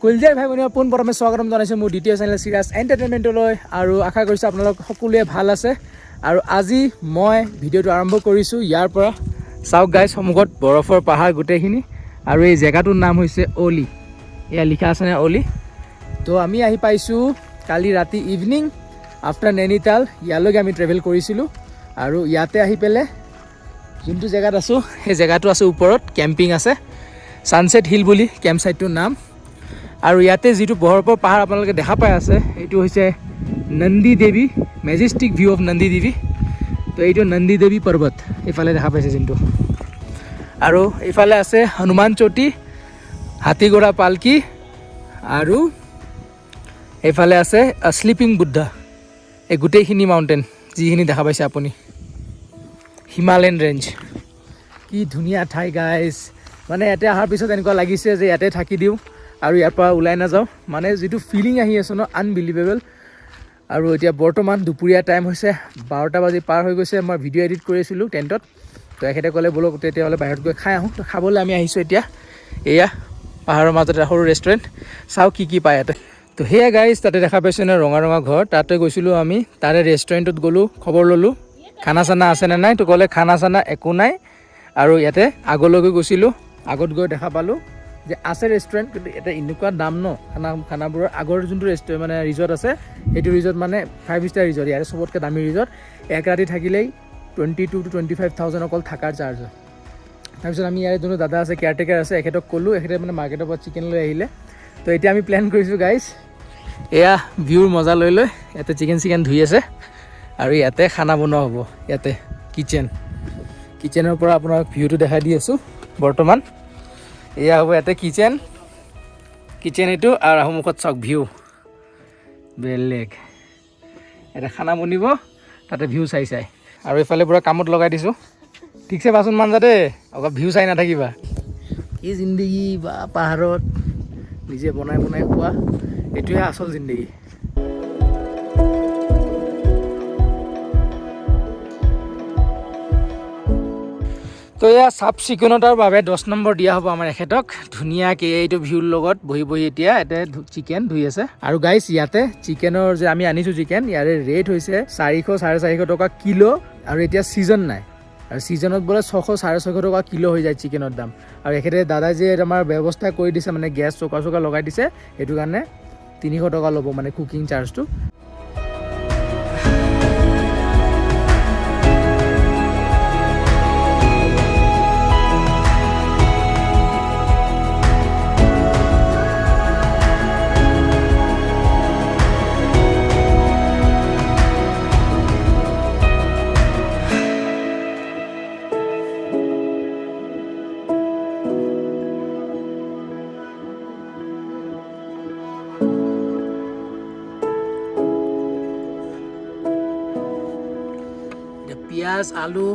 কলিজাৰ ভাই ভনীয়ে, পোনপ্ৰথমে স্বাগতম জনাইছোঁ মোৰ দ্বিতীয় চেনেল চিৰাজ এণ্টাৰটেইনমেণ্টলৈ আৰু আশা কৰিছোঁ আপোনালোক সকলোৱে ভাল আছে। আৰু আজি মই ভিডিঅ'টো আৰম্ভ কৰিছোঁ ইয়াৰ পৰা। চাওক গাইজ, সন্মুখত বৰফৰ পাহাৰ গোটেইখিনি আৰু এই জেগাটোৰ নাম হৈছে অলি। এয়া লিখা আছেনে অলি? তো আমি আহি পাইছোঁ কালি ৰাতি ইভিনিং, আফটাৰ নৈনিতাল ইয়ালৈকে আমি ট্ৰেভেল কৰিছিলোঁ। আৰু ইয়াতে আহি পেলাই যোনটো জেগাত আছোঁ, সেই জেগাটো আছে ওপৰত কেম্পিং আছে, ছানছেট হিল বুলি কেম্প চাইটটোৰ নাম। আৰু ইয়াতে যিটো বৰফৰ পাহাৰ আপোনালোকে দেখা পাই আছে, এইটো হৈছে নন্দী দেৱী, মেজেষ্টিক ভিউ অফ নন্দী দেৱী। তো এইটো নন্দী দেৱী পৰ্বত এইফালে দেখা পাইছে যোনটো। আৰু এইফালে আছে হনুমান চৌটি, হাতীগোৰা পালকি আৰু এইফালে আছে শ্লিপিং বুদ্ধা। এই গোটেইখিনি মাউণ্টেইন যিখিনি দেখা পাইছে আপুনি, হিমালয়ান ৰেঞ্জ। কি ধুনীয়া ঠাই গাইজ! মানে ইয়াতে অহাৰ পিছত এনেকুৱা লাগিছে যে ইয়াতে থাকি দিওঁ আৰু ইয়াৰ পৰা ওলাই নাযাওঁ। মানে যিটো ফিলিং আহি আছে ন, আনবিলিভেবল। আৰু এতিয়া বৰ্তমান দুপৰীয়া টাইম হৈছে, 12টা বাজি পাৰ হৈ গৈছে। মই ভিডিঅ' এডিট কৰি আছিলোঁ টেণ্টত। তো এখেতে ক'লে, ব'লক তেতিয়াহ'লে বাহিৰত গৈ খাই আহোঁ। তো খাবলৈ আমি আহিছোঁ এতিয়া এয়া পাহাৰৰ মাজত এটা সৰু ৰেষ্টুৰেণ্ট। চাওঁ কি কি পায় ইয়াতে। তো সেয়া গাইজ, তাতে দেখা পাইছোঁ নে ৰঙা ৰঙা ঘৰ, তাতে গৈছিলোঁ আমি। তাৰে ৰেষ্টুৰেণ্টত গ'লোঁ, খবৰ ল'লোঁ খানা চানা আছেনে নাই। তো ক'লে খানা চানা একো নাই। আৰু ইয়াতে আগলৈকে গৈছিলোঁ, আগত গৈ দেখা পালোঁ যে আছে ৰেষ্টুৰেণ্ট, কিন্তু ইয়াতে এনেকুৱা দাম ন খানাবোৰৰ। আগৰ যোনটো ৰেষ্টুৰেণ্ট মানে ৰিজৰ্ট আছে, সেইটো ৰিজৰ্ট মানে 5 ষ্টাৰ ৰিজৰ্ট, ইয়াৰে চবতকৈ দামী ৰিজৰ্ট। এক ৰাতি থাকিলেই 22 to 25 thousand অকল থকাৰ চাৰ্জ হয়। তাৰপিছত আমি ইয়াৰে যোনটো দাদা আছে, কেয়াৰটেকাৰ আছে, এখেতক ক'লোঁ। এখেতে মানে মাৰ্কেটৰ পৰা চিকেন লৈ আহিলে। তো এতিয়া আমি প্লেন কৰিছোঁ গাইজ, এয়া ভিউৰ মজা লৈ লৈ ইয়াতে চিকেন চিকেন ধুই আছে আৰু ইয়াতে খানা বনোৱা হ'ব। ইয়াতে কিচেনৰ পৰা আপোনাক ভিউটো দেখাই দি আছোঁ বৰ্তমান। এয়া হ'ব ইয়াতে কিচেন কিচেন এইটো আৰু সন্মুখত চাওক ভিউ বেলেগ। ইয়াতে খানা বনিব তাতে ভিউ চাই চাই। আৰু এইফালে পূৰা কামত লগাই দিছোঁ। ঠিকছে বাচন মাঞ্জা দেই, অকল ভিউ চাই নাথাকিবা। কি জিন্দগী বা! পাহাৰত নিজে বনাই বনাই খোৱা, এইটোহে আচল জিন্দগী। তো এয়া চাফ চিকুণতাৰ বাবে 10 নম্বৰ দিয়া হ'ব আমাৰ এখেতক। ধুনীয়াকৈ এইটো ভিউৰ লগত বহি বহি এতিয়া ইয়াতে চিকেন ধুই আছে। আৰু গাইছ, ইয়াতে চিকেনৰ যে আমি আনিছোঁ চিকেন, ইয়াৰে ৰেট হৈছে 400, 450 টকা কিলো। আৰু এতিয়া ছিজন নাই আৰু ছিজনত বোলে 600, 650 টকা কিলো হৈ যায় চিকেনৰ দাম। আৰু এখেতে দাদাই যে আমাৰ ব্যৱস্থা কৰি দিছে, মানে গেছ চৌকা চৌকা লগাই দিছে, সেইটো কাৰণে 300 টকা ল'ব মানে কুকিং চাৰ্জটো। এতিয়া পিঁয়াজ, আলু,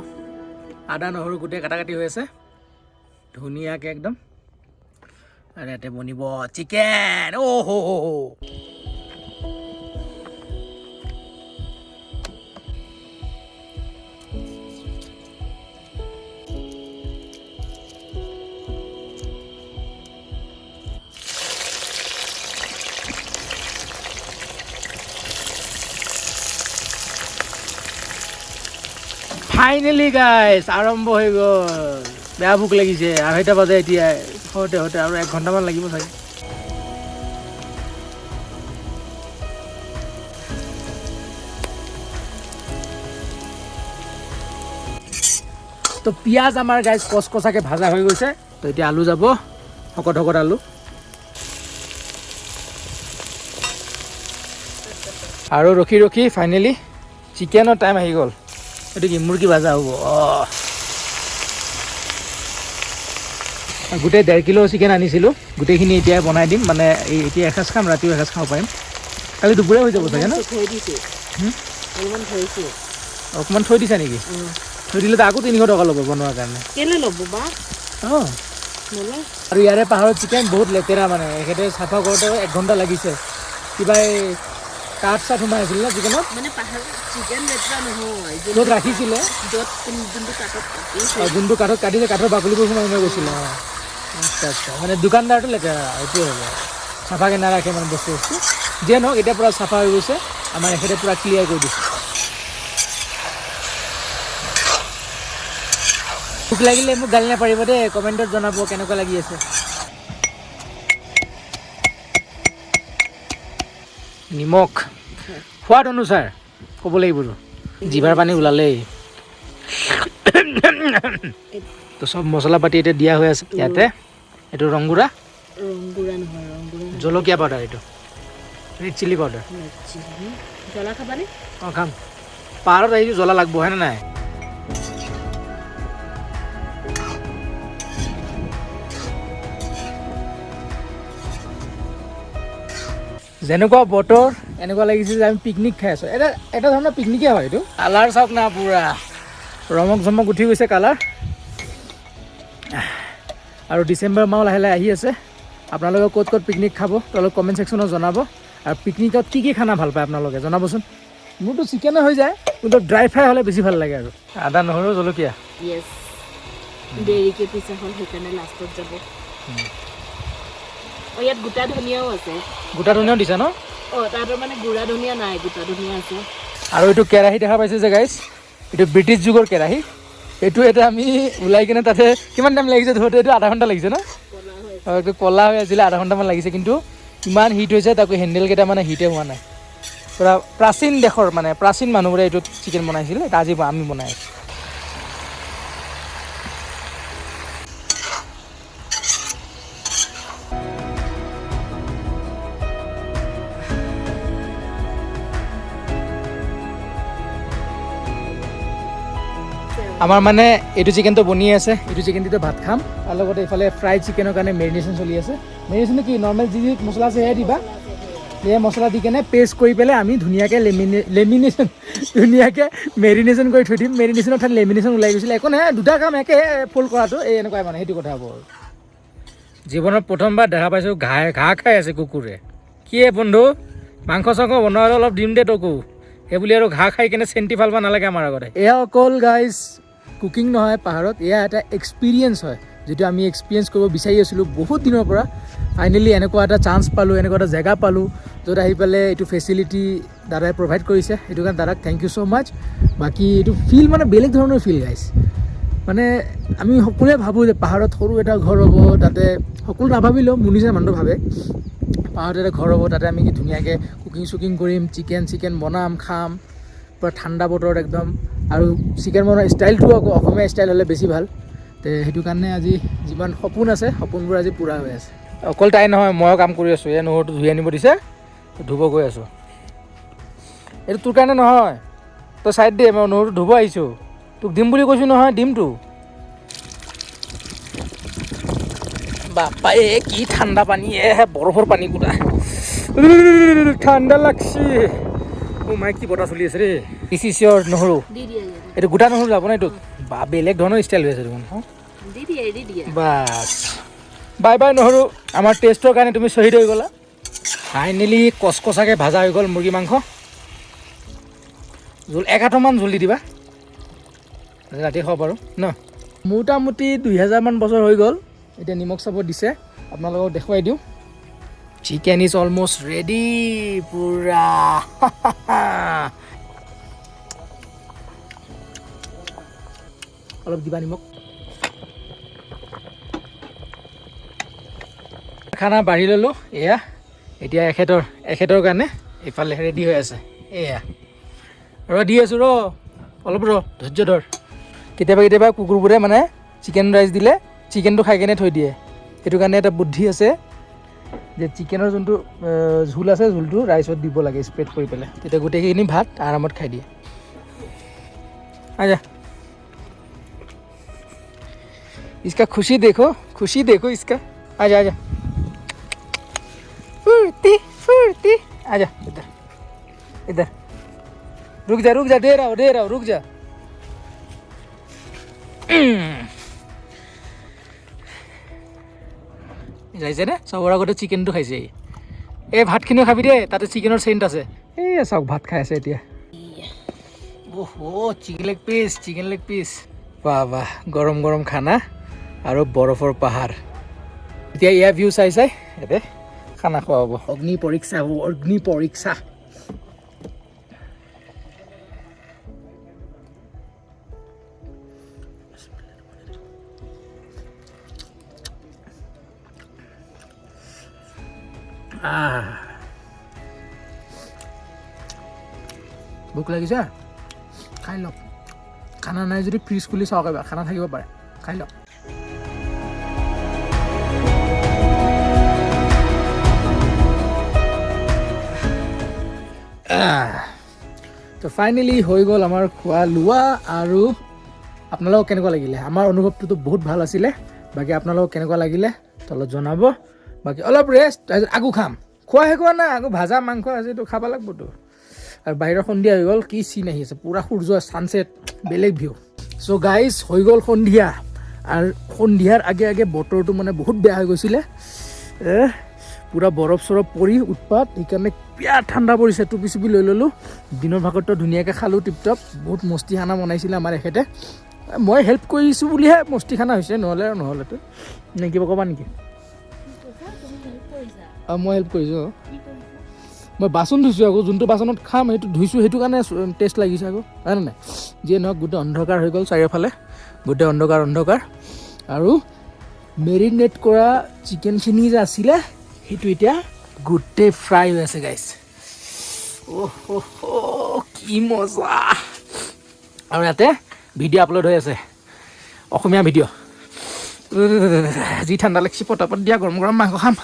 আদা, নহৰু গোটেই কাটা কাটি হৈ আছে ধুনীয়াকৈ একদম। আৰু ইয়াতে বনিব চিকেন। অ' হো হো হো! ফাইনেলি গাইছ, আৰম্ভ হৈ গ'ল। বেয়া ভোক লাগিছে। 2:30 বাজে এতিয়া। হওঁতে হওঁতে আৰু এক ঘণ্টামান লাগিব চাগে। তো পিঁয়াজ আমাৰ গাইজ কচকচাকৈ ভাজা হৈ গৈছে। তো এতিয়া আলু যাব, শকত শকত আলু। আৰু ৰখি ৰখি ফাইনেলি চিকেনৰ টাইম আহি গ'ল। এইটো কি মুৰ্গী ভাজা হ'ব। অঁ, গোটেই 1.5 কিলো চিকেন আনিছিলোঁ, গোটেইখিনি এতিয়া বনাই দিম। মানে এই এতিয়া এসাঁজ খাম, ৰাতিও এসাঁজ খাব পাৰিম। কালি দুপৰীয়া হৈ যাব চাগে ন? থৈ দিছোঁ। হুম? অলপমান থৈছোঁ। অকণমান থৈ দিছা নেকি? থৈ দিলে আকৌ 300 টকা ল'ব বনোৱাৰ কাৰণে। কেলে ল'ব বা? অঁ। নলয়। আৰু ইয়াৰে পাহাৰৰ চিকেন বহুত লেতেৰা, মানে এখেতে চাফা কৰোঁতে এক ঘণ্টা লাগিছে। কিবা এই কাঠ চাঠ সোমাই আছিল ন চিকেনত? মানে পাহাৰ চিকেন লেতেৰা নহয়। য'ত ৰাখিছিলে। য'ত যোনটো কাঠত কাটিছে। অঁ, যোনটো কাঠত কাটিছে, কাঠৰ বাকলিবোৰ সোমাই সোমাই গৈছিলে। অঁ, আচ্ছা আচ্ছা, মানে দোকানদাৰটো লেতেৰা, সেইটোৱে হ'ব। চাফাকৈ নাৰাখে মানে বস্তু বস্তু। যিয়ে নহওক, এতিয়া পূৰা চাফা হৈ গৈছে। আমাৰ এখেতে পূৰা ক্লিয়াৰ কৰি দিছে। ভোক লাগিলে মোক গালি নাপাৰিব দেই, কমেণ্টত জনাব কেনেকুৱা লাগি আছে। নিমখ সোৱাদ অনুসাৰ ক'ব লাগিবতো, জিভাৰ পানী ওলালেই। তো চব মছলা পাতি এতিয়া দিয়া হৈ আছে ইয়াতে। এইটো ৰংগুড়া। ৰংগুড়া নহয়, ৰংগুড়া নহয়। জলকীয়া পাউডাৰ, এইটো red chilli powder. Red chilli. জ্বলা খাবানে? অঁ, খাম। পাহাৰত আহিছোঁ, জ্বলা লাগব, হয়নে নাই? যেনেকুৱা বতৰ, এনেকুৱা লাগিছে যে আমি পিকনিক খাই আছোঁ। এটা এটা ধৰণৰ পিকনিকেই হয় এইটো। কালাৰ চাওক না, পূৰা ৰমক জমক উঠি গৈছে কালাৰ। আৰু ডিচেম্বৰ মাহ লাহে লাহে আহি আছে। আপোনালোকে ক'ত ক'ত পিকনিক খাব, তলত কমেণ্ট ছেকশ্যনত জনাব। আৰু পিকনিকত কি কি খানা ভাল পায় আপোনালোকে জনাবচোন। মোৰতো চিকেনে হৈ যায়, কিন্তু ড্ৰাই ফ্ৰাই হ'লে বেছি ভাল লাগে। আৰু আদা, নহৰু, জলকীয়া। য়েছ, দেৰিকে পিছা হ'ল, সেইকাৰণে লাষ্টত যাব। অঁ, ইয়াত গোটা ধনিয়াও আছে। গোটা ধনিয়াও দিছা ন? অঁ, তাহাঁতৰ মানে গুড়া ধনিয়া নাই, গোটা ধনিয়া আছে। আৰু এইটো কেৰাহী দেখা পাইছে যে গাইছ, এইটো ব্ৰিটিছ যুগৰ কেৰাহী। এইটো এটা আমি ওলাই কিনে তাতে কিমান টাইম লাগিছে ধৰোঁতে? এইটো আধা ঘণ্টা লাগিছে ন? ক'লা হৈ আছে। অঁ, এইটো ক'লা হৈ আছিলে, আধা ঘণ্টামান লাগিছে। কিন্তু ইমান হিট হৈছে, তাকো হেণ্ডেলকেইটা মানে হিটে হোৱা নাই। পূৰা প্ৰাচীন দেশৰ, মানে প্ৰাচীন মানুহবোৰে এইটোত চিকেন বনাইছিল, এটা আজি আমি বনাই আছোঁ। আমাৰ মানে এইটো চিকেনটো বনিয়ে আছে। এইটো চিকেন দিটো ভাত খাম। তাৰ লগতে এইফালে ফ্ৰাই চিকেনৰ কাৰণে মেৰিনেশ্যন চলি আছে। মেৰিনেশ্যনটো কি, নৰ্মেল যি যি মছলা আছে সেয়াই দিবা। সেয়া মছলা দি কেনে পেষ্ট কৰি পেলাই আমি ধুনীয়াকৈ লেমিনেশ্যন, ধুনীয়াকৈ মেৰিনেশ্যন কৰি থৈ দিম। মেৰিনেশ্যনৰ ঠাইত লেমিনেশ্যন ওলাই গৈছিলে, একো নাই, দুটা কাম একে। ফুল কৰাটো এই এনেকুৱাই, মানে সেইটো কথা হ'ব। আৰু জীৱনত প্ৰথমবাৰ দেখা পাইছোঁ, ঘাঁহ ঘাঁহ খাই আছে কুকুৰে। কি হে বন্ধু, মাংস চাংস বনোৱা হ'লে অলপ দিম দে তোকো। সেই বুলি আৰু ঘাঁহ খাই কেনে চেণ্টি ফালব নালাগে আমাৰ আগতে। এয়া অকল গাইজ কুকিং নহয় পাহাৰত, এয়া এটা এক্সপিৰিয়েঞ্চ হয়, যিটো আমি এক্সপিৰিয়েঞ্চ কৰিব বিচাৰি আছিলোঁ বহুত দিনৰ পৰা। ফাইনেলি এনেকুৱা এটা চান্স পালোঁ, এনেকুৱা এটা জেগা পালোঁ, য'ত আহি পেলাই এইটো ফেচিলিটি দাদাই প্ৰভাইড কৰিছে। সেইটো কাৰণে দাদাক thank you so মাছ। বাকী এইটো ফিল মানে বেলেগ ধৰণৰ ফিল গাইজ। মানে আমি সকলোৱে ভাবোঁ যে পাহাৰত সৰু এটা ঘৰ হ'ব তাতে, সকলো নাভাবিলেও মোৰ নিচিনা মানুহটো ভাবে, পাহাৰত এটা ঘৰ হ'ব, তাতে আমি কি ধুনীয়াকৈ কুকিং চুকিং কৰিম, চিকেন চিকেন বনাম, খাম, পূৰা ঠাণ্ডা বতৰত একদম। আৰু চিকেন বনোৱা ষ্টাইলটো আকৌ অসমীয়া ষ্টাইল হ'লে বেছি ভাল। তে সেইটো কাৰণে আজি যিমান সপোন আছে, সপোনবোৰ আজি পূৰা হৈ আছে। অকল তাই নহয়, ময়ো কাম কৰি আছোঁ। এই নহৰুটো ধুই আনিব দিছে, ধুব গৈ আছোঁ। এইটো তোৰ কাৰণে নহয়, তই চাইড দে, মই নহৰুটো ধুব আহিছোঁ। তোক দিম বুলি কৈছোঁ নহয়, দিমতো। বাপ্পা, এ কি ঠাণ্ডা পানী! এ বৰফৰ পানী, গোটা ঠাণ্ডা লাগছে। অ' মাই, কি বতাহ চলি আছে ৰে! This is your নহৰু। দি দিয়া ইয়াতে। এইটো গোটা নহৰু যাব ন এইটোত? বা, বেলেগ ধৰণৰ ষ্টাইল হৈ আছে দেখোন। দি দিয়া, এৰি দিয়া। বাছ, বাই বাই নহৰু, আমাৰ টেষ্টৰ কাৰণে তুমি শ্বহীদ হৈ গ'লা। ফাইনেলি কচকচাকৈ ভাজা হৈ গ'ল মুৰ্গী মাংস। জোল এক আঁঠমান জোল দি দিবা, ৰাতি খাব পাৰোঁ ন। মোটামুটি 2000মান বছৰ হৈ গ'ল। এতিয়া নিমখ চাব দিছে, আপোনালোকক দেখুৱাই দিওঁ। Chicken is almost ready পূৰা। অলপ দিবা নিমখ। খানা বাঢ়ি ল'লোঁ। এয়া এতিয়া এখেতৰ কাৰণে এইফালে ৰেডি হৈ আছে। এয়া ৰ, দি আছোঁ, ৰ অলপ, ৰ, ধৈৰ্য ধৰ। কেতিয়াবা কেতিয়াবা কুকুৰবোৰে মানে চিকেন ৰাইচ দিলে চিকেনটো খাই কেনে থৈ দিয়ে। সেইটো কাৰণে এটা বুদ্ধি আছে যে চিকেনৰ যোনটো ঝোল আছে, ঝোলটো ৰাইচত দিব লাগে স্প্ৰেড কৰি পেলাই, তেতিয়া গোটেইখিনি ভাত আৰামত খাই দিয়ে। आजा, इसका खुशी देखो, खुशी देखो इसका। आजा आजा, फुर्ती फुर्ती, आजा इधर इधर। रुक जा, रुक जा, दे रहा हूँ, दे रहा हूँ, रुक जा। যাইছেনে, চবৰ আগতে চিকেনটো খাইছে ই। এই ভাতখিনিও খাবি দেই, তাতে চিকেনৰ চেণ্ট আছে। এই চাওক, ভাত খাই আছে এতিয়া। অহ, chicken leg piece, chicken leg piece! বাহ বাহ, গৰম গৰম খানা আৰু বৰফৰ পাহাৰ। এতিয়া ইয়াৰ ভিউ চাই চাই ইয়াতে খানা। খানা খোৱা হ'ব। অগ্নি পৰীক্ষা হ'ব, অগ্নি পৰীক্ষা। আহ, ভোক লাগিছে, খাই লওক। খানা নাই যদি ফ্ৰিজ খুলি চাওক এবাৰ, খানা থাকিব পাৰে, খাই লওক। আহ, তো ফাইনেলি হৈ গ'ল আমাৰ খোৱা লোৱা। আৰু আপোনালোকক কেনেকুৱা লাগিলে? আমাৰ অনুভৱটোতো বহুত ভাল আছিলে। বাকী আপোনালোকক কেনেকুৱা লাগিলে তলত জনাব। বাকী অলপ ৰেষ্ট, তাৰপিছত আকৌ খাম। খোৱা শেষ হোৱা নাই, আকৌ ভাজা মাংস আছে, এইটো খাব লাগিবতো। আৰু বাহিৰৰ সন্ধিয়া হৈ গ'ল, কি চিন আহি আছে, পূৰা সূৰ্য, ছানছেট, বেলেগ ভিউ। চ' গাইজ, হৈ গ'ল সন্ধিয়া। আৰু সন্ধিয়াৰ আগে আগে বতৰটো মানে বহুত বেয়া হৈ গৈছিলে, পূৰা বৰফ চৰফ পৰি উৎপাত, সেইকাৰণে বিৰাট ঠাণ্ডা পৰিছে। টুপি চুপি লৈ ল'লোঁ। দিনৰ ভাগততো ধুনীয়াকৈ খালোঁ টিপটপ। বহুত মস্তি খানা বনাইছিলে আমাৰ এখেতে। মই হেল্প কৰিছোঁ বুলিহে মস্তি খানা হৈছে, নহ'লে আৰু নহ'লেতো নে কিবা ক'বা নেকি? অঁ, মই হেল্প কৰিছোঁ। অঁ, মই বাচন ধুইছোঁ আকৌ, যোনটো বাচনত খাম সেইটো ধুইছোঁ, সেইটো কাৰণে টেষ্ট লাগিছে আকৌ, হয়নে নাই? যিয়ে নহওক, গোটেই অন্ধকাৰ হৈ গ'ল চাৰিওফালে, গোটেই অন্ধকাৰ অন্ধকাৰ। আৰু মেৰিনেট কৰা চিকেনখিনি যে আছিলে, সেইটো এতিয়া গোটেই ফ্ৰাই হৈ আছে গাইছ। অ' কি মজা! আৰু ইয়াতে ভিডিঅ' আপলোড হৈ আছে, অসমীয়া ভিডিঅ'। যি ঠাণ্ডা লাগিছে, পটাপট দিয়া, গৰম গৰম মাংস খাম।